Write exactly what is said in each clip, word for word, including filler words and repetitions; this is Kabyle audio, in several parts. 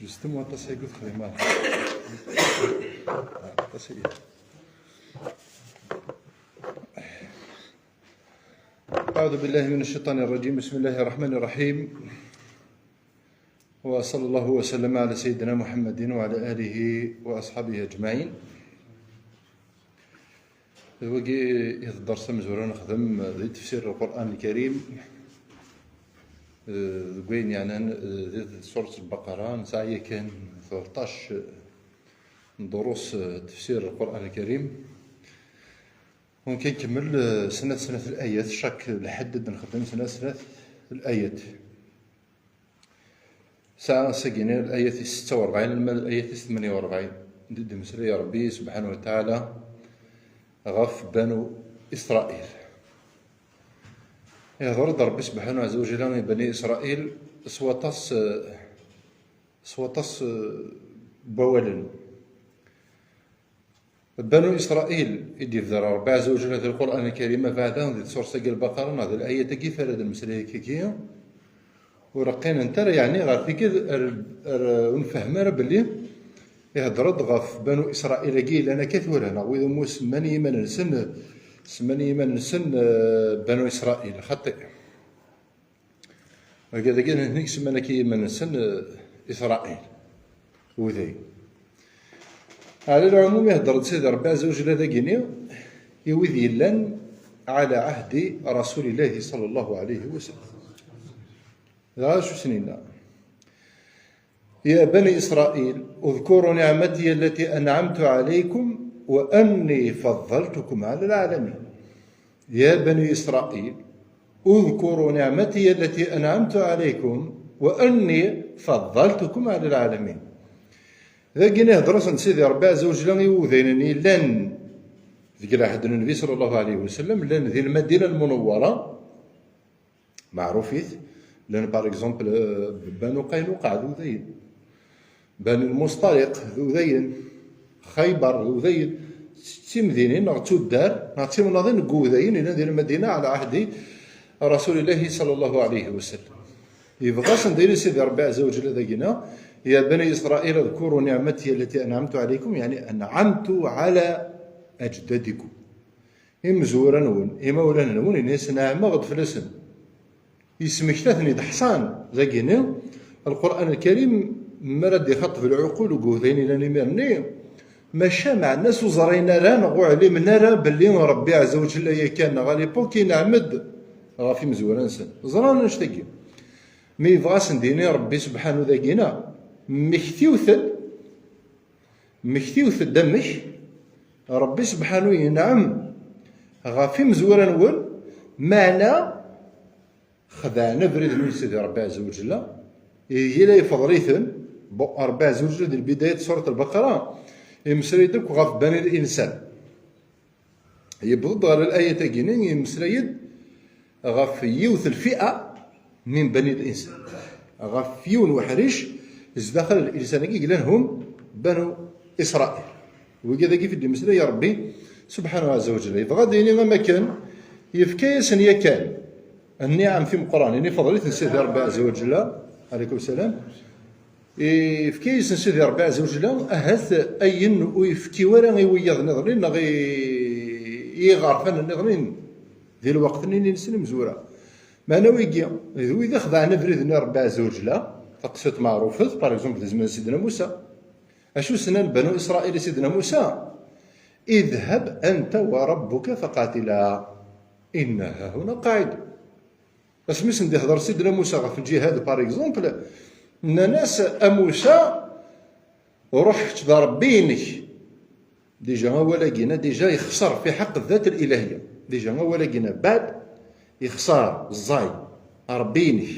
Système waṭas ay texdem ara. Aṭas ay. أعوذ بالله من الشيطان الرجيم. بسم الله الرحمن الرحيم. وصلى الله وسلم على سيدنا محمد وعلى آله وأصحابه أجمعين. D wagi i d dders amezwaru nexdem di tefsir Lqur'an Lkarim, eh, deg wayen yeɛnan, eh, di surat Lbaqara, nesɛa yakan tleṭṭac n durus, eh, tefsir Lqur'an Lkarim. Ur nkemmel, eh, snat, snat layat, chaque lḥedd ad nxeddem snat, snat layat. Sɛa ass-agi-nni layat-is setta u rebɛin alma d layat-is tmenya u rebɛin. Di d-imeslay Ṛebbi subḥanahu wa taɛala ɣef Banu Isṛayil. Ihḍer-d Ṛebbi subḥanahu ɛezza wa jalla i Bani Isṛayil s waṭas, eh, s waṭas, eh, n wawalen. Banu Isṛayil i d-yebder Ṛebbi ɛezza wa jalla di Lqur'an Lkarim, abeɛda di tsurat-agi Lbaqara neɣ di layat-agi ara d-nemmeslay akkagi, ur qqinent ara, yeɛni, ɣer tigi ar, ar, ur nfehhem ara belli ihedder-d ɣef Banu Isṛayil-agi yellan akka tura, neɣ wid umi semman i yiman-nsen, semman i yiman-nsen, eh, Banu Isṛayil, xaṭi. Wagi dagi nitni semman akka i yiman-nsen, eh, Isṛayil, uday. Ɛla lɛumum, ihedder-d Sidi Ṛebbi ɛezza wa jalla dagini i wid yellan ɛala ɛehdi Rasulillahi ṣallallahu ɛalayhi wa sallam. Dɣa acu s-nenna? يا بني إسرائيل اذكروا نعمتي التي أنعمت عليكم وأني فضلتكم على العالمين. يا بني إسرائيل اذكروا نعمتي التي أنعمت عليكم وأني فضلتكم على العالمين. Dagi ihedder-asen-d Sidi Ṛebbi ɛezza wa jalla i wudayen yellan deg lɛehd n Nnbi ṣalla Llahu ɛalayhi wa sallam, llan di Lmadina Lmunawwara. Meɛrufit, llan, par exemple, eh, Banu Qaynuqa d udayen, Banu Lmusṭaliq d udayen, Xaybar d udayen, d timdinin neɣ d tuddar neɣ d timnaḍin n wudayen yellan di Lmadina ɛala ɛehdi Rasulillahi ṣalla Llahu ɛalayhi wa sallam. Yebɣa-asen-d yili Sidi Ṛebbi ɛezza wa jalla dagina: يا بني إسرائيل اذكروا نعمتي التي أنعمت عليكم، يعني أنعمت على أجدادكم. Imezwura-nwen, imawlan-nwen, ini-asen: neɛmeɣ-d fell-asen. Yesmekta-ten-id ḥṣan. Dagini, Lqur'an Lkarim, mi ara d-ixaṭeb lɛuqul deg wudayen yellan imir-nni, maca meɛna-s ur ẓrin ara neɣ ur ɛlimen ara belli Ṛebbi ɛezza wa jalla yakan neɣ à l'époque inɛem-d ɣef imezwura-nsen. Ẓran annect-agi. Mi yebɣa ad sen-d-yini Ṛebbi subḥanu dagina, mmektiwet-d, mmektiwet-d amek Ṛebbi subḥanu yenɛem ɣef imezwura-nwen, meɛna xedɛen abrid-nwen Sidi Ṛebbi ɛezza wa jalla, ihi la ifḍel-iten. Bon, Ṛebbi ɛezza wa jalla di lbidayat surat Lbaqara, imeslay-d akk ɣef bani l-insan. Yewweḍ-d ɣer layat-agi-nni, yemmeslay-d ɣef yiwet lfi'a min bani l-insan, ɣef yiwen weḥric zdaxel l-insan-agi yellan hum Banu Isṛayil. Wigi dagi i d-imeslay Ṛebbi subḥanahu ɛezza wa jalla. Yebɣa ad d-yini am akken yefka-yasen yakan nniɛam timeqqranin, ifḍel-iten Sidi Ṛebbi ɛezza wa jalla, ɛalaykum salam, yefka-yasen Sidi Ṛebbi ɛezza wa jalla, ahat ayen ur yefki ara i wiyaḍ nniḍen neɣ i, i yiɣerfan nniḍen di lweqt-nni-nsen imezwura. Meɛna wigi d wid ixedɛen abrid-nni Ṛebbi ɛezza wa jalla, taqsiṭ meɛrufet, par exemple, di zzman n Sidna Musa. Acu s-nnan Banu Isṛayil i Sidna Musa? اذهب أنت وربك فقاتلا إنا هاهنا قاعدون. Asmi sen-d-ihder Sidna Musa ɣef lǧihad, par exemple, nnan-as: a Musa, ruḥ kečč d Ṛebbi-inek. Déjà awal-agi-na, déjà yexṣer fi ḥeqq ddat l-ilahiyya. Déjà awal-agi-na, beɛd, yexṣer, ẓẓay, Ṛebbi-inek.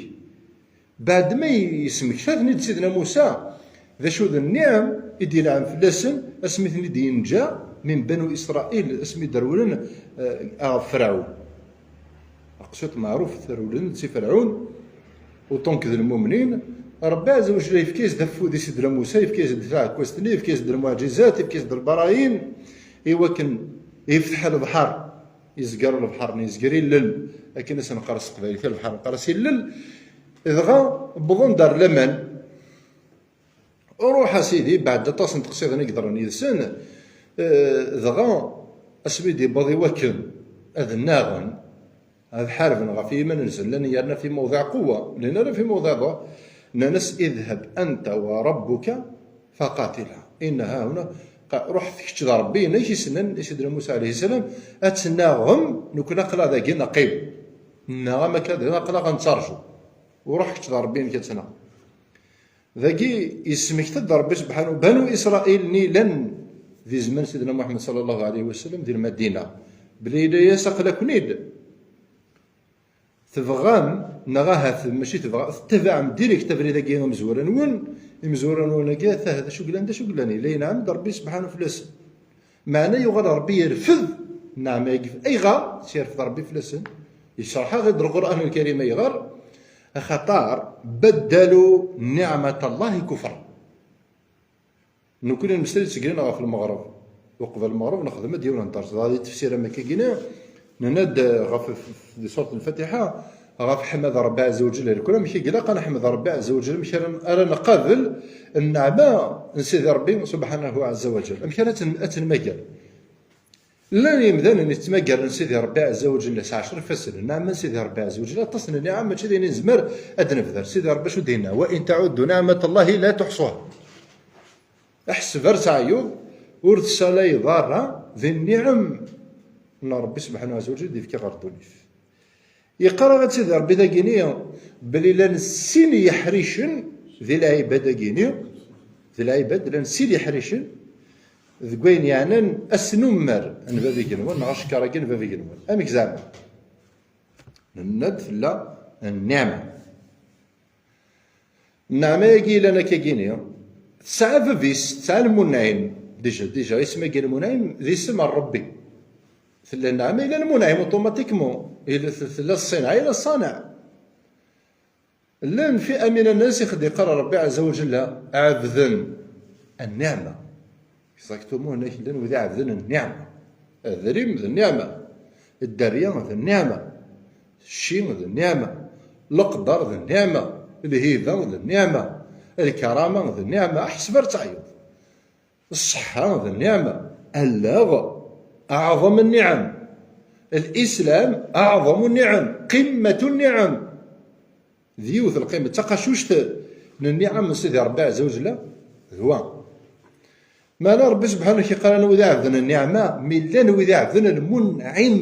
Beɛd ma yesmekta-ten-id Sidna Musa, d acu d nniɛam i d-yenɛem fell-asen asmi ten-id-yenǧa min Banu Isṛayil, asmi d-rewlen, eh, ɣef Ferɛun. Aqsiṭ meɛruf, rewlen-d si Ferɛun, uṭṭun d lmumnin. Ṛebbi ɛezza wa jalla yefka-yas-d afud i Sidna Musa, yefka-yas-d taɛekkazt-nni, yefka-yas-d lmuɛǧizat, yefka-yas-d lbarahin, i wakken yefteḥ lebḥer, yezger lebḥer, yezger ilel, akken as-neqqar s teqbaylit, lebḥer neqqar-as ilel. Dɣa wwḍen-d ar laman. Ruḥ a sidi, beɛd aṭas n teqsiḍin i yeḍran yid-sen, eh, dɣa asmi d-yewweḍ i wakken ad nnaɣen, ad ḥarben ɣef yiman-nsen, llan yerna fi mawḍiɛ quwwa, llan yerna fi mawḍiɛ ḍeɛf, nnan-as: "Idhab anta wa rabbuka faqatila, inna hahuna qa-", ruḥet kečč d Ṛebbi-inek, i s-nnan i Sidna Musa ɛalayhi ssalam, "Ad tennaɣem, nekkni aql-aɣ dagi neqqim, neɣ am akka aql-aɣ nettarǧu, u ruḥ kečč d Ṛebbi-inek ad tennaɣem." Dagi yesmekta-d Ṛebbi subḥanahu, Banu Isṛayil-nni llan di zzman Sidna Muḥemmed ṣalla Llahu ɛalayhi wa sallam di Lmadina, belli yenna-yas: "Aql-aken-id tebɣam, neɣ ahat mačči tebɣa, tettabaɛem direct abrid-agi imezwura-nwen, imezwura-nwen-agi, ata d acu yellan, d acu yellan, yella yenɛem-d Ṛebbi subḥanahu fell-asen." Meɛna yuɣal Ṛebbi yerfed nneɛma-agi. Ayɣer i tt-yerfed Ṛebbi fell-asen? Yecṛeḥ-aɣ-d Lqur'an Lkarim ayɣer? Axaṭer بدلوا نعمة الله كفرا. Nekkni nemmeslay-d seg ɣef lmeɣreb. Uqbel lmeɣreb nexdem-d yiwen n ders. Dɣa di tefsir am akka-gini, nenna-d ɣef, di surat Lfatiḥa, ɣef ḥmad Ṛebbi ɛezza wa jell. Irkel amek i ilaq ad neḥmed Ṛebbi ɛezza wa jell, amek ara, ara nqabel nneɛma n Sidi Ṛebbi subḥanahu ɛezza wa jell. Amek ara tt-, ad tt-nmager? Llan yimdanen yettmagaren Sidi Ṛebbi ɛezza wa jell s ɛecra ifassen. Nneɛma n Sidi Ṛebbi ɛezza wa jell, aṭas n nniɛam, mačči d ayen i nezmer ad d-nebder. Sidi Ṛebbi acu d-yenna? "وإن تعدوا نعمة الله لا تحصوها." Ḥseb ar teɛyuḍ, ur tessalayeḍ ara di nniɛam n Ṛebbi subḥanahu ɛezza wa jell d-yefka ɣer ddunit. Yeqqar-aɣ-d Sidi Ṛebbi dagini belli llan sin yeḥricen di lɛibad-agini, di lɛibad llan sin yeḥricen deg wayen yeɛnan asnummer n bab igenwan neɣ acekkaṛ-agi n bab igenwan. Amek zeɛma? Nenna-d tella nniɛma. Nneɛma-agi yellan akkagini, tesɛa bab-is, tesɛa Lmunɛim. Déjà, déjà, isem-agi Lmunɛim d isem n Ṛebbi. Tella nneɛma, yella Lmunɛim, automatiquement. Yella, t-, tella ṣṣenɛa, yella ṣṣaneɛ. Llan fi'a mina nnas i ɣef d-yeqqar Ṛebbi ɛezza wa jell, ɛebden nniɛma. Exactement, akken llan wid iɛebden nniɛma. Adrim d nniɛma. Dderya d nniɛma. Cci d nniɛma. Leqder d nniɛma. Lhiba d nniɛma. Lkarama d nniɛma. Ḥseb ar teɛyuḍ. Ṣṣeḥḥa d nniɛma. Allaɣ, أعظم النعم. الإسلام أعظم النعم. قمة النعم. D yiwet n lqima, d taqacuct n nniɛam n Sidi Ṛebbi ɛezza wa jell, d wa. Meɛna Ṛebbi subḥanahu yeqqar-aneɣ wid iɛebden nniɛma, mi llan wid iɛebden Lmunɛim,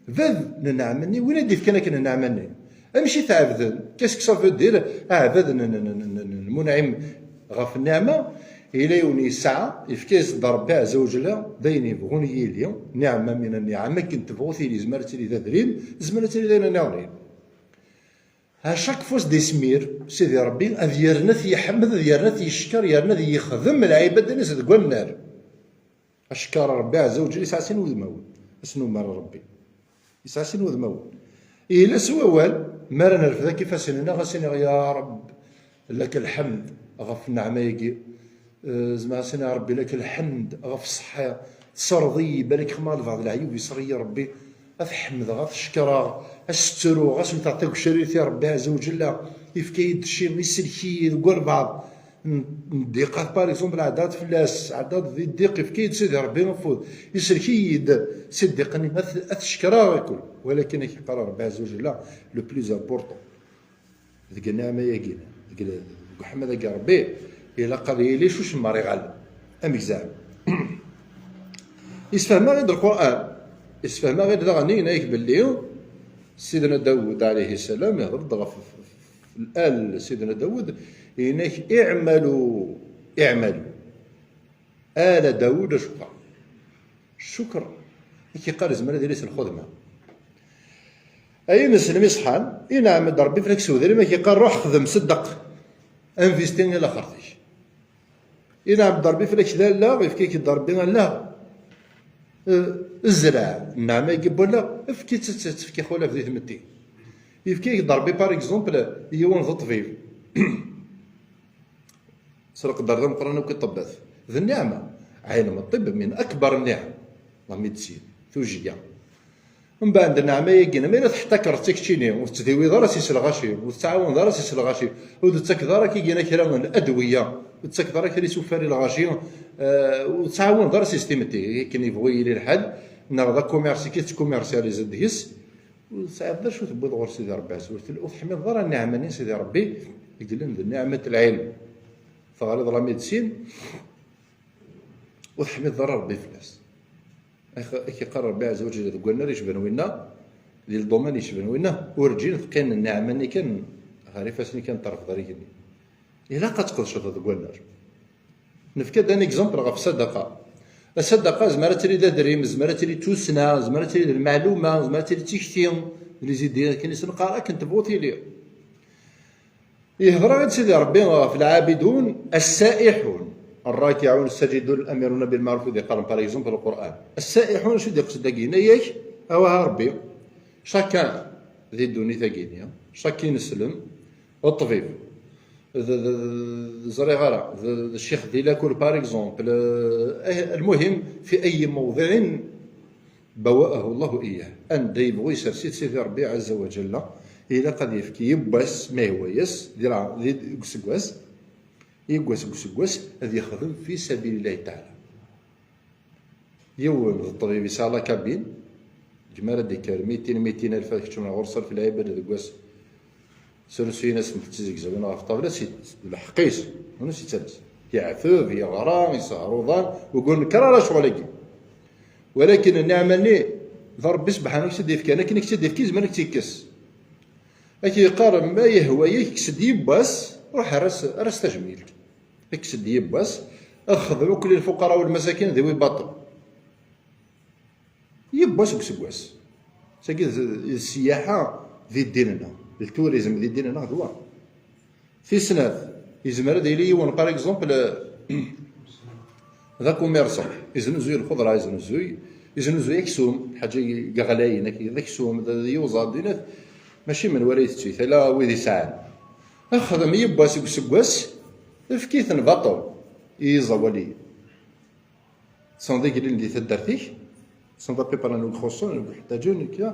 bab n nneɛma-nni, win i d-ifkan akken nneɛma-nni. Amek i t-ɛebden? Qu'est-ce que ça veut dire, aɛbad n, n, n, n, n Lmunɛim ɣef nniɛma? Yella yiwen yesɛa, yefka-yas-d Ṛebbi ɛezza wa jell, d ayen yebɣun yili, nniɛma mina nniɛam, akken tebɣu tili, yezmer ad tili d adrim, yezmer ad tili d ayen nniḍen. À chaque fois s-d-ismir Sidi Ṛebbi, ad yerna ad t-yeḥmed, ad yerna ad t-yeckeṛ, yerna ad yexdem lɛibada-ines deg wannar. Acekkeṛ Ṛebbi ɛezza wa jell yesɛa sin wudmawen. Asnummer n Ṛebbi. Yesɛa sin wudmawen. Yella s wawal, mi ara nerfed akk ifassen-nneɣ, ad s-iniɣ: "Ya Ṛebb, lak lḥemd ɣef nneɛma-agi." Eh, zemreɣ ad s-iniɣ: "Ṛebbi, lak lḥemd ɣef ṣṣeḥḥa, tesserḍ-iyi, balak xemmeɣ lbeɛḍ leɛyub, yesserḍ-iyi Ṛebbi, ad t-ḥemdeɣ, ad t-cekkreɣ, ad s-ttruɣ, ad s-wteɣ tagecrirt i Ṛebbi ɛezza wa jell, yefka-yi-d cci, isellek-iyi deg walbeɛḍ n, n ddiqat, par exemple, ɛeddaɣ-d fell-as, ɛeddaɣ-d di ddiq, yefka-yi-d Sidi Ṛebbi afud, isellek-iyi-d si ddiq-nni, ad t-, ad t-cekkreɣ akk." Walakin ad k-yeqqar Ṛebbi ɛezza wa jell, le plus important. Deg nneɛma-agi, deg, deg uḥemmed-agi Ṛebbi, ilaq ad yili cucem ar iɣallen. Amek zeɛma? Isfehma-ɣ-id Lqur'an, isfehma-ɣ-id daɣen, yenna-yak belli Sidna Dawed, ɛalayhi ssalam, ihder-d ɣef, ɣef lal Sidna Dawed, yenna-yak: "I'malu, i'malu, ala Dawed cukra." Cukra. I k-yeqqar, yezmer ad yili s lxedma. Ay ineslem iṣeḥḥan, inɛem-d Ṛebbi fell-ak s udrim, ak-yeqqar: "Ruḥ xdem ṣeddeq, investi i laxert-ik." Inɛem-d Ṛebbi fell-ak d allaɣ, yefka-ak-d Ṛebbi allaɣ. Eh, zreɛ, nneɛma-agi n wallaɣ, efk-itt, tt-, tt-, tefk-ak ula di tmetti. Yefka-ak-d Ṛebbi, par exemple, yiwen d ṭṭbib. S leqder d ameqqran akk i ṭṭebbat. D nniɛma. Ɛilem ṭṭibb min akbar nniɛam. La médecine, tujjya. Mbeɛd nneɛma-agi, ma yella teḥtakeḍ-tt i keččini, ur tettdiwiḍ ara si selɣaci, ur tettɛawaneḍ ara si selɣaci, ur d-tettakeḍ ara kigina kra n ladwiya, Ur tettakeḍ ara kra isufar i lɣaci, eh, ur tettɛawaneḍ ara système-nni, akken yebɣu yili lḥal, neɣ d akumirsi i tettkumirsializeḍ deg-s, ur tesɛiḍ d acu tewwiḍ ɣur Sidi Ṛebbi Ɛezza wa Jell, ur teḥmideḍ ara nneɛma-nni n Sidi Ṛebbi, i yellan d nneɛma n lɛilm. Teɣriḍ la médecine, ur teḥmideḍ ara Ṛebbi fell-as. Ak-, ak-iqqar Ṛebbi Ɛezza wa Jell deg wannar yecban winna, di lḍuman yecban winna, urǧin teqqin nneɛma-nni kan ɣer ifassen-ik kan terfeḍ ar igenni. Ilaq ad tqedceḍ deg wannar. Nefka-d un exemple ɣef ṣṣadaqa. Ṣṣadaqa, zmer ad tili d adrim, zmer ad tili d tussna, zmer ad tili d lmeɛluma, zmer ad tili d tikti, d les idées, akken i s-neqqar, akken tebɣu tili. Yehder-aɣ-d Sidi Ṛebbi ɣef lɛabidun, as-sa'iḥun, الراكعون الساجدون الآمرون بالمعروف, i d-iqqaren, par exemple, Lqur'an. As-sa'iḥun, acu d-iqsed dagi? Yenna-yak, awah a Ṛebbi, chacun di ddunit-agi-nni, chaque ineslem, d ṭṭbib. D, d, d, ẓriɣ ara, d, d ccix di lakul, par exemple, eh, المهم, في أي موضع بوأه الله إياه. Anda yebɣu yessers-it Sidi Ṛebbi Ɛezza wa Jalla, ilaq ad yefk yiwwas, ma yehwa-yas, di lɛ-, di, deg useggas, yiwwas deg useggas, ad yexdem fi sabilillahi taɛala. Yiwen d ṭṭbib, yesɛa la cabine, gma ara d-ikker mitin, mitin alef ad keččmen ɣur-s alef lɛibad deg wass. Srusuyen-asen-d tizegzawin ɣef ṭṭabla, si, d lḥeqq-is, unu si ttales. Yeɛteb, yeɣra, yesehruḍan, ur gnen kra ara ccɣel-agi. Walakin nniɛma-nni, d Ṛebbi sebḥanu i k-tt-id-yefkan, akken i k-tt-id-yefka, yezmer ad k-tt-yekkes. Ad k-yeqqar, ma yehwa-yak, kkes-d yiwwas, ruḥ ar-as, ar-as tajmilt. Kkes-d yiwwas, xdem akk lfuqara u lmasakin d wi baṭel. Yiwwas deg useggas. Tagi d, d ssiyaḥa di ddin-nneɣ, d turizm di ddin-nneɣ d wa. Tis snat, yezmer ad yili yiwen, par exemple, d akumirṣan, yeznuzuy lxeḍra, yeznuzuy, yeznuzuy aksum, lḥaǧa i yeɣlayen, ak-, d aksum, d, d yuẓa, d inat, mačči menwala itettu-t, ala wid isɛan. Xdem yiwwas deg useggas, efk-iten baṭel i yiẓawaliyen. Tessneḍ igellilen di taddart-ik? Tessneḍ apipar anwa i ixuṣṣen, anwa i ḥtaǧen, akka.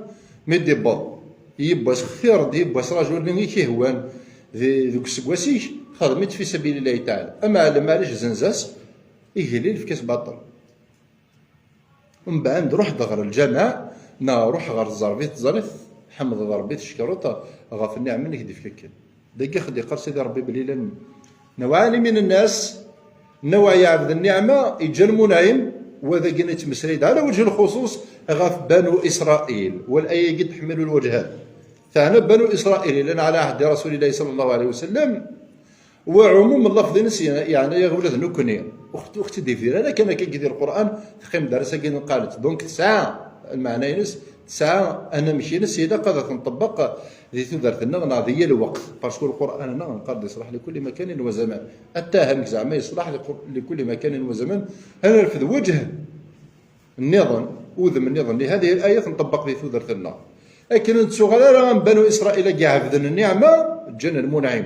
Mi d-iwweḍ yiwwas, xtir-d yiwwas rajul-nni i k-ihwan di, deg useggas-ik, xdem-it fi sabilillahi taɛala. Ama ɛlem, maɛlic, zenz-as, igellil, efk-as baṭel. Mbeɛd, ruḥ-d ɣer lǧameɛ, neɣ ruḥ ɣer ẓẓerb i teẓriḍ, tḥemdeḍ Ṛebbi, tecekreḍ ɣef nniɛma i k-d-ifka akken. Dagi i ɣ-d-iqqar Sidi Ṛebbi belli llan نوعان من الناس، نوع يعبد النعمة, yeǧǧa lmunɛim, wa dagi nettmeslay-d على وجه الخصوص ɣef Banu Isṛayil, والآية-agi تحمل الوجهان. Teɛna Banu Isṛayil, llan على عهد رسول الله صلى الله عليه وسلم, وعموم اللفظ-ines ye-, yeɛna-yaɣ ula d nekkni. Ur ɣ-, ur ɣ-tt-id-ibdir ara kan akka di Lqur'an, teqqim-d ar ass-agi neqqar-tt. Donc tesɛa lmeɛna-ines, tesɛa anamek-ines, ilaq ad t-nṭebbeq di tudert-nneɣ neɣ di yal lweqt, parce que Lqur'an-nneɣ neqqar-d yeṣleḥ لكل مكان وزمان. Atta amek zeɛma yeṣleḥ لكل مكان وزمان, ad nerfed wejh nniḍen, udem nniḍen, لهذه الآية, nṭebbeq di tudert-nneɣ. Akken ur nettuɣal ara am Banu Isṛayil-agi ɛebden nniɛma, ǧǧan lmunɛim.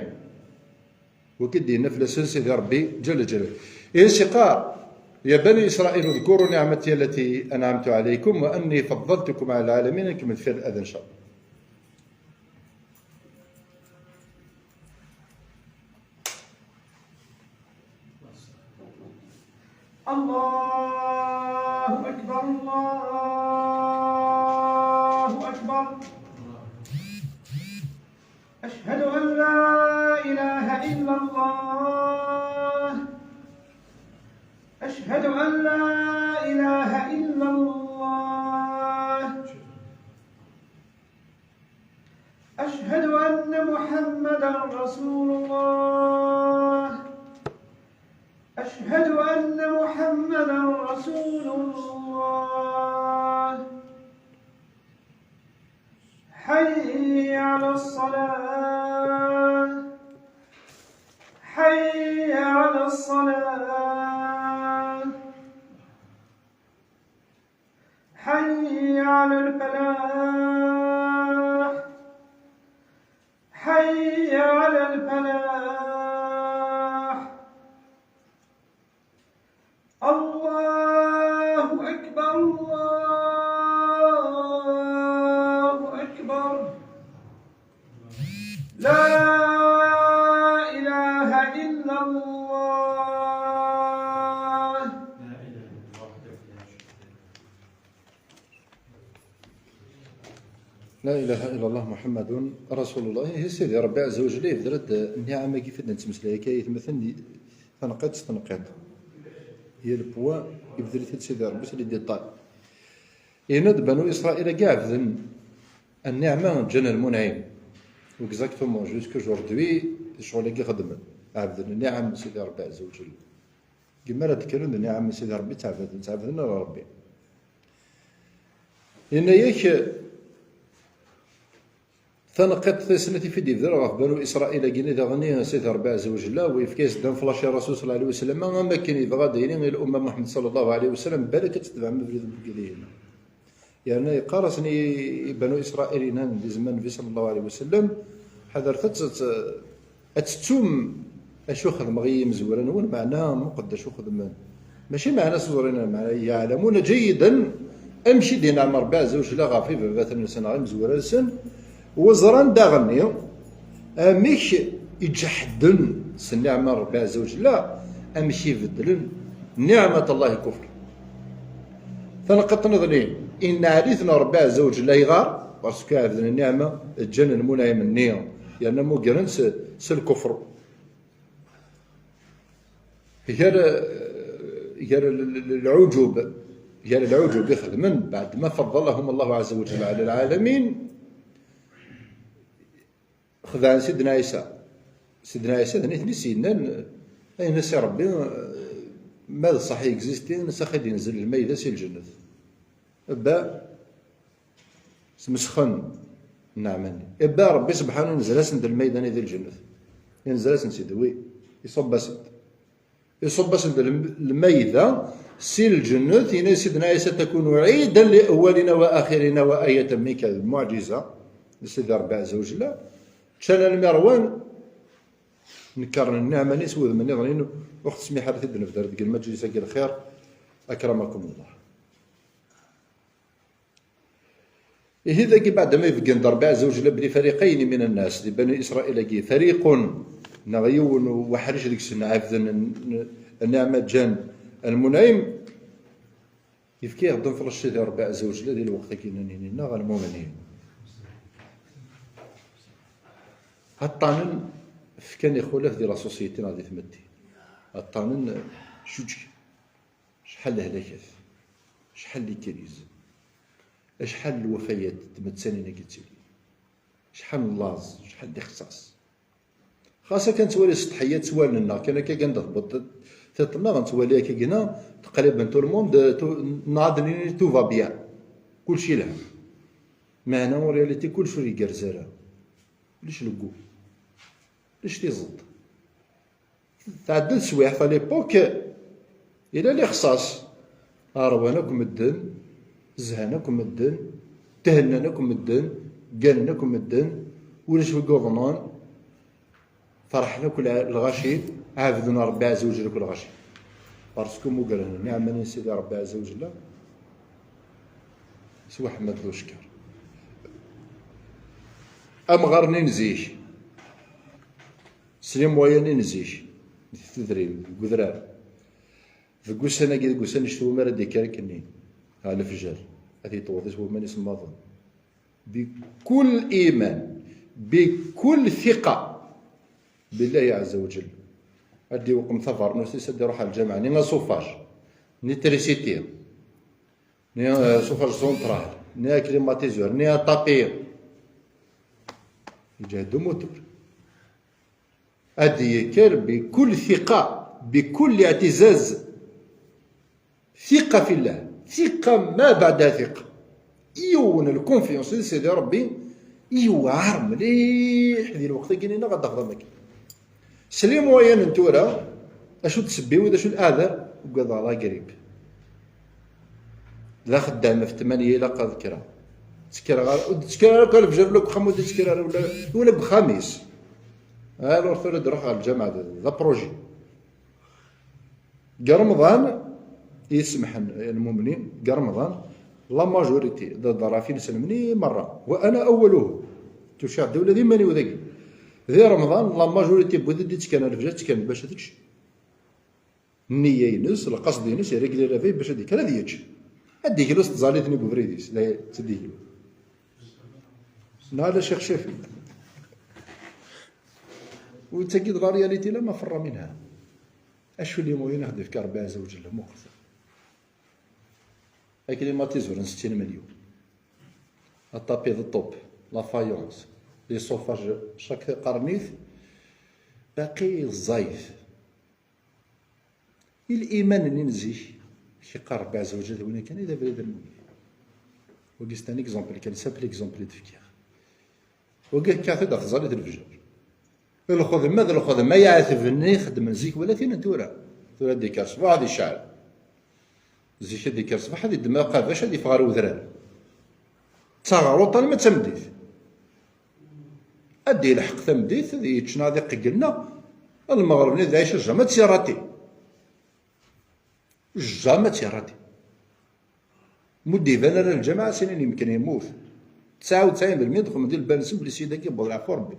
Wagi d-yenna fell-asen Sidi Ṛebbi ǧalla ǧalaluh. Ihi s-iqqar: يا بني إسرائيل اذكروا نعمتي التي أنعمت عليكم وأني فضلتكم على العالمين. Nkemmel fi lɛad, إن شاء الله. الله أكبر، الله أكبر. أشهد أن لا إله إلا الله. أشهد أن لا إله إلا الله. أشهد أن محمدا رسول الله. أشهد أن محمدا رسول الله. حي على الصلاة. حي على الصلاة. حي على الفلاح. حي على الفلاح. الله أكبر، الله أكبر. لا إله إلا الله. La ilaha illallah Muḥemmadun Rasulullah. Ihi Sidi Ṛebbi Ɛezza wa Jalla yebder-d nniɛam-agi i d-nettmeslay akka, aytmaten, di tanqiḍt s tenqiḍt. Yal pwa yebder-it-id Sidi Ṛebbi s les détails. Yenna-d Banu Isṛayil-agi ɛebden nniɛma, ǧǧan lmunɛim. Exactement, jusqu'aujourd'hui, d ccɣel-agi xedmen. Ɛebden nniɛam n Sidi Ṛebbi Ɛezza wa Jalla. Deg mi ara d-kkren d nniɛam n Sidi Ṛebbi, ttɛebden, ttɛebden ala Ṛebbi. Yenna-yak, tanqiḍt tis snat i d-yebder ɣef Banu Isṛayil-agi-nni daɣen, Sidi Ṛebbi Ɛezza wa Jalla, wa yefka-yas-d un flash i Rasul sallallahu alayhi wa sallam, am akken yebɣa ad d-yini i l'umma Muḥemmed sallallahu alayhi wa sallam, balak ad tetbeɛem abrid n wigad-ihin. Yerna yeqqar-asen i, i Banu Isṛayil, yenna-n di zman Nnbi sallallahu alayhi wa sallam, ḥadret ad tt-, ad tettum acu xedmeɣ i yimezwura-nwen, meɛna muqed acu xedmen. Mačči meɛna s ẓurin, meɛna yeɛlamuna ǧayidan amek i d-inɛem Ṛebbi Ɛezza wa Jalla ɣef ibabaten-nsen neɣ imezwura-nsen, u ẓran daɣen amek i ǧeḥden s nniɛma n Ṛebbi Ɛezza wa Jalla, amek i beddlen niɛmat Allah kufr. Tanqiḍt nniḍen, inɛel-iten Ṛebbi Ɛezza wa Jalla, ayɣer? Parce que ɛebden nniɛma, ǧǧan lmunɛim-nni, yerna mmugren s, s lkufr. Gar, gar l-, l-, l-, lɛuǧub, gar lɛuǧub i xedmen, بعد ما فضلهم الله عز وجل على العالمين, xedɛen Sidna Ɛisa. Sidna Ɛisa d nitni s-yennan, ayen as i Ṛebbi, ma d ṣṣeḥ i existin, s ax i d-inzel lmayda si lǧennet. Ebba smesxen nneɛma-nni. Ebba Ṛebbi subḥanu inzel-asen-d lmayda-nni di lǧennet. Inzel-asen-tt-id, wi, iṣubb-asen-d. Iṣubb-asen-d lm-, lmayda si lǧennet, yenna Sidna Ɛisa, تكون عيدا لأولنا وآخرنا وآية منك, d lmuɛǧiza n Sidi Ṛebbi Ɛezza wa Jalla. Ččan almi ṛwan, nekren nniɛma-nni s wudem nniḍen, ur ɣ-tesmiḥ ara ad t-id-nebder deg lmaǧlis-agi lxir, أكرمكم الله. Ihi dagi, بعد ma ibeggen-d Ṛebbi Ɛezza wa Jalla belli فريقين من الناس, di Bani Isṛayil-agi, فريق, neɣ yiwen n weḥric deg-sen ɛebden n-, n-, nniɛma, ǧǧan lmunɛim, yefka-yaɣ-d un flash Sidi Ṛebbi Ɛezza wa Jalla di lweqt-agi-nni, neɣ lmumnin. Aṭṭanen fkan ixulaf di la société neɣ di tmetti. Aṭṭanen juǧgen. Acḥal lehlakat, acḥal n les crises, acḥal n lwafayat d tmettanin-agi ttilin, acḥal n laẓ, acḥal d ixṣaṣ. Xas akken nettwali s ttḥeyya ttwalen-nneɣ kan akka, kan d-tewweḍ tiṭ-nneɣ, nettwali akka gna, teqrib n tout le monde, tout, nɛad nini tout va bien, kullec yelha. Meɛna en réalité kullec ur igerrez ara. Ulac leggu, ulac tiẓeṭ. Tɛedda teswiɛt, à l'époque, yella lixṣaṣ. Ṛwan akk medden, zhan akk medden, thennan akk medden, gganen akk medden, ulac wi yuḍnen, ferḥen akk lɣaci, ɛebden Ṛebbi Ɛezza wa Jell akk lɣaci. Parce que mmugren nniɛma-nni n Sidi Ṛebbi Ɛezza wa Jell s weḥmed d ucekkeṛ. Amɣar-nni n zik, s les moyens-nni n zik, di tudrin, deg udrar. Deg ussan-agi, deg ussan icetwa mi ara d-yekker akkenni ɣer lefjer, ad yeṭṭew di waman isemmaḍen. Bikul iman, bikul thiqa billahi ɛezza wa jell. Ad d-iweqqem tabeṛnust-is, ad d-iṛuḥ ɣer lǧameɛ, ni aṣufaj, ni trisiti, ni, euh, aṣufaj central, ni aklimatizur, ni atapi. Yeǧhed umutur. Ad d-yekker bikul thiqa, bikul iɛtizaz. Thiqa fillah, thiqa ma baɛda thiqa. Yiwen lkunfyans di Sidi Ṛebbi, yewɛer mliḥ di lweqt-agi-nni neɣ ad d-tafeḍ am akken. S les moyens n tura, acu d ssebbiwi, d acu d aɛdaw? Ugadeɣ la grippe. D axeddam ɣef tmanya ilaq ad kkreɣ. Ttekkreɣ ar-, ur d-ttekker ara akk ar lefjer, ula deg uxxam ur d-ttekker ara, ula, ula deg uxxam-is. Alors tura ad d-ruḥeɣ ɣer lǧameɛ, d, d apṛuji. Deg Remḍan, i yi-semḥen lmumnin, deg Remḍan, la majorité, d, d ḍerraf ineslem-nni merra, wa ana awwaluhum. Tuciɣ-d ula d iman-iw dagi. Di Remḍan, la majorité n wid i d-ittekkaren ar lefjer, ttekkaren bac ad ččen. Nniya-ines, lqasd-ines, irregli la veille bac ad ikker ad yečč. Ad d-iglu s tẓallit-nni deg ubrid-is, la, ad d-iglu. Neɣ ala Ccix Cafi. U d tagi d la réalité la مفر منها. Acu n les moyens i ɣ-d-ifka Ṛebbi ɛezza wa jell, muqel. Akken i ma tizuren settin millions. Aṭapi d ṭṭup, la faïence, les chauffages, chaque tiqernit, baqi ẓẓayet. I liman-nni n zik, k-iqqar Ṛebbi ɛezza wa jell, d win kan i d abrid n lmulk. Wagi c'est un exemple kan, simple exemple i d-fkiɣ. Wagi kkat-d ɣef tẓallit n lefjer. Lxedma d lxedma iɛetben i xeddmen zik wala tin n tura. Tura ad d-ikker ṣṣbeḥ ad icɛel. Zik ad d-ikker ṣṣbeḥ ad iddem aqabac ad iffeɣ ɣer udrar. D taɣruṭ alma d tameddit. Ad d-ilḥeq tameddit ad yečč neɣ ad iqeggel neɣ lmeɣreb-nni d lɛica jamais ad tt-irrati. Jamais ad tt-irrati. Ma ur d-iban ara lǧameɛ, ad s-inin yemken yemmut. Tesɛa u tesɛin belmiyya d xemmen di lbal-nsen belli Ssid-agi yewweḍ leɛfu Ṛebbi.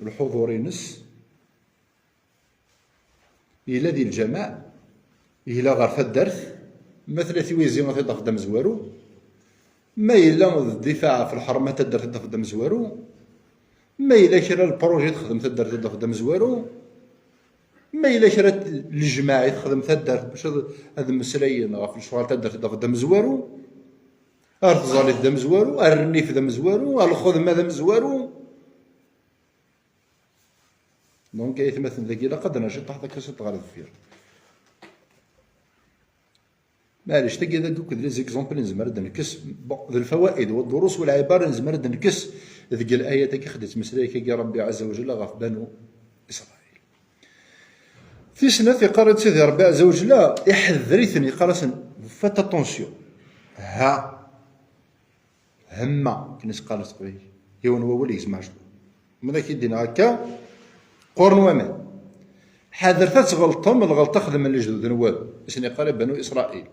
Lḥuḍur-ines yella di lǧameɛ, yella ɣer taddart, ma tella tiwizi ad t-id-tafeḍ d amezwaru, ma yella d ddifaɛ ɣef lḥerma n taddart ad t-id-tafeḍ d amezwaru, ma yella kra n lpṛuji texdem taddart ad t-id-tafeḍ d amezwaru, ma yella kra n lejmaɛ i texdem taddart bac ad, ad mmeslayen ɣef lecɣal taddart ad t-id-tafeḍ d amezwaru, ar tẓallit d amezwaru, ar nnif d amezwaru, ar lxedma d amezwaru. Donc, ay atmaten, dagi ilaq ad nerr ciṭṭaḥ takiṣiṭ ɣer deffir. Maɛlic, tagi d akked les exemples nezmer ad d-nekkes, bon, d lfawaid wa ddurus wa lɛibar nezmer ad d-nekkes deg layat-agi i ɣ-d-yettmeslay akkagi Ṛebbi ɛezza wa jell ɣef Banu Isṛayil. Tis snat, iqqar-d Sidi Ṛebbi ɛezza wa jell, iḥedder-iten, iqqar-asen: faites attention. Ha. Hemma, akken i s-qqaren s teqbaylit. Yiwen wawal yegzem ɛecṛa. Ma d ak-id-iniɣ akka, qquren waman. Ḥadret ad tɣelṭem lɣelṭa xedmen lejdud-nwen. I sen-iqqar i Banu Isṛayil.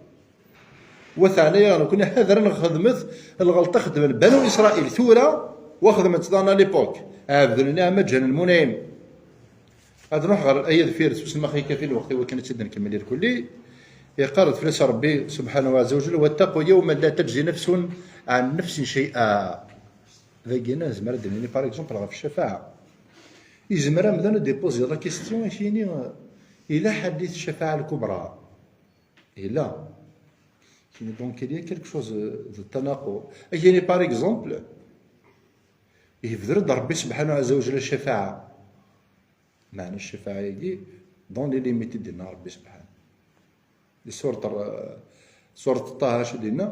Wa teɛna-yaɣ nekkni ḥader ad nxedmet lɣelṭa xedmen Banu Isṛayil tura, wa xedmen-tt daɣen à l'époque. Ɛebden lniɛma ǧǧan lmunɛim. Ad nruḥ ɣer aya deffir, susem ax ikafi lweqt i wakken ad tt-id-nkemmel irkelli. Iqqar-d fell-as Ṛebbi subḥanahu ɛezza wa jell: واتقوا يوما لا تجزي نفس عن نفس شيئا. Dagi nezmer ad d-nini, par exemple, ɣef ccafaɛa. Yezmer amdan ad d-ipozi la question, ad k-yini, yella ḥadit ccafaɛa lkubra? Yella. Ad k-yini, donc, il y a quelque chose de tanaqur. Ad k-yini, par exemple, yebder-d Ṛebbi subḥanahu ɛezza wa jell ccafaɛa. Meɛna ccafaɛa-agi, dans les limites i d-yenna Ṛebbi subḥanahu. Di surat Ṛ-, surat Ṭṭaha, acu d-yenna?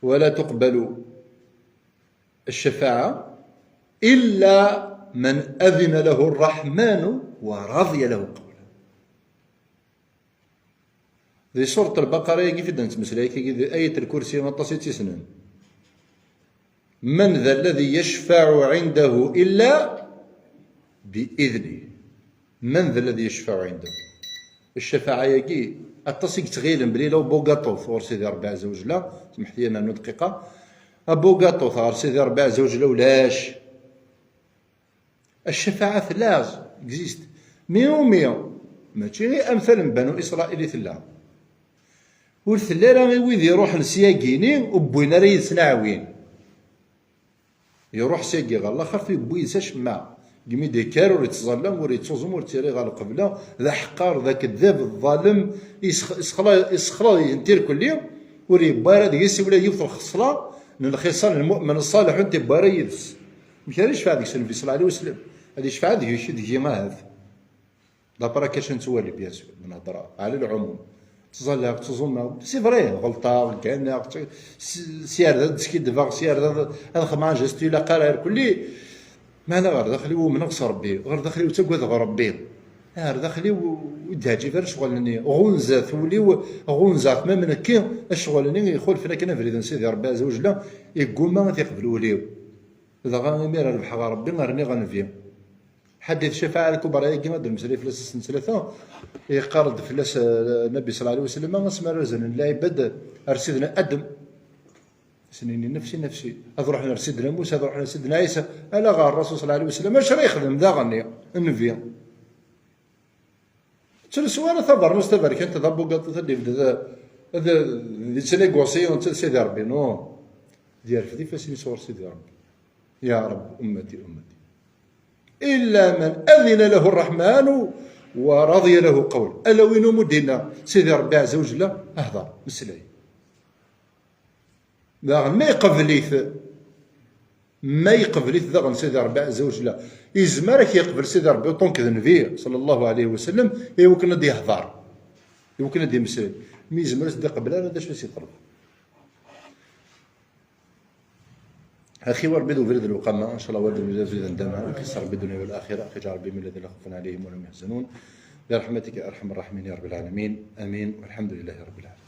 ولا تقبل الشفاعة إلا من أذن له الرحمن ورضي له قولا. Di surat Lbaqara-agi i d-nettmeslay, tagi d ayat Lkursi, aṭas i tt-issnen. من ذا الذي يشفع عنده إلا بإذنه. من ذا الذي يشفع عنده. Ccafaɛa-agi, aṭas i yettɣilen belli yella ubugaṭut ɣur Sidi Ṛebbi ɛezza wa jell, semḥet-iyi ad nernu dqiqa, abugaṭut ɣer Sidi Ṛebbi ɛezza wa jell ulac. Ccafaɛa tella, existe. Mais umi, mačči i amtal n Banu Isṛayil i tella. Ur telli ara i wid iṛuḥen syagi-ni, ur wwin ara yid-sen aɛwin. Iṛuḥ syagi ɣer laxert, ur yewwi yid-s acemma. Deg mi d-ikker, ur ittẓalla, ur ittuẓum, ur ittiri ɣer lqebla, d aḥeqqar, d akeddab, d ḍalem, isx-, isxla-, isexla-, yenti irkelli, ur yewwi ara deg-s ula yiwet n lxeṣla, n lxisal n lmu'min ṣṣaleḥ, ur t-yewwi ara yid-s. Amek ara yecfeɛ deg-s Nnbi ṣalla Llahu ɛalayhi wa sallam? Ad yecfeɛ deg-k, deg-i ahat. D'après acu nettwali, bien sûr, ma nehder ɛla lɛumum. Ttẓallaɣ, ttẓumaɣ, c'est vrai, ɣelṭeɣ, gganeɣ, s-, syerda ad skiddbeɣ, syerda ad, ad xedmeɣ un geste ur ilaq ara, irkelli. Meɛna ɣer daxel-iw umneɣ s Ṛebbi, ɣer daxel-iw ttagadeɣ Ṛebbi. Ɣer daxel-iw ur d-yeɛǧib ara ccɣel-nni. Ɣunzat wul-iw, ɣunzaɣ-t même nekki, ccɣel-nni ixulfen akken abrid n Sidi Ṛebbi ɛezza wa jell, yegguma ad t-iqbel wul-iw. Dɣa imir rebḥeɣ Ṛebbi, rniɣ Nnbi. Ḥadit ccafaɛa lkubra-agi ad d-nemmeslay fell-as ass n ttlata, yeqqar-d fell-as, eh, Nnbi ṣalla Llahu ɛalayhi wa sallam, asmi ara zernen lɛibad ar Sidna Adem. Ad sen-inin: nefsi, nefsi. Ad ruḥen ar Sidna Musa, ad ruḥen ar Sidna Ɛisa, ala ɣer Ṛṛasul ṣalla Llahu ɛalayhi wa sallam, acu ara yexdem daɣen Nnbi? Ttlusu ara tabernust taberkant d abugaṭu ad d-ibded, Ad d-ittenegosyi netta d Sidi Ṛebbi, non. Ad yerfed ifassen-is ɣur Sidi Ṛebbi. Ya Ṛebbi, ummati, ummati. إلا من أذن له الرحمن ورضي له قول. Ala win umi d-yenna Sidi Ṛebbi ɛezza wa jella, hdeṛ, meslay. Daɣen ma iqbel-it, ma iqbel-it daɣen Sidi Ṛebbi ɛezza wa jella, yezmer ad k-yeqbel Sidi Ṛebbi uṭṭun-k d nnbi, ṣalla Llahu ɛalayhi wa sallam, i wakken ad d-yehdeṛ, i wakken ad d-yemmeslay. Mi yezmer ad s-d-iqbel ara, d acu i s-yeṭleb? أخي وربي ذو برد الوقامة، إن شاء الله ورد من ذو ندامة، أخي صار بالدنيا والآخرة، أخي جعل بي من الذين لا خوف عليهم ولا هم يحزنون، برحمتك يا أرحم الراحمين يا رب العالمين، آمين، والحمد لله رب العالمين.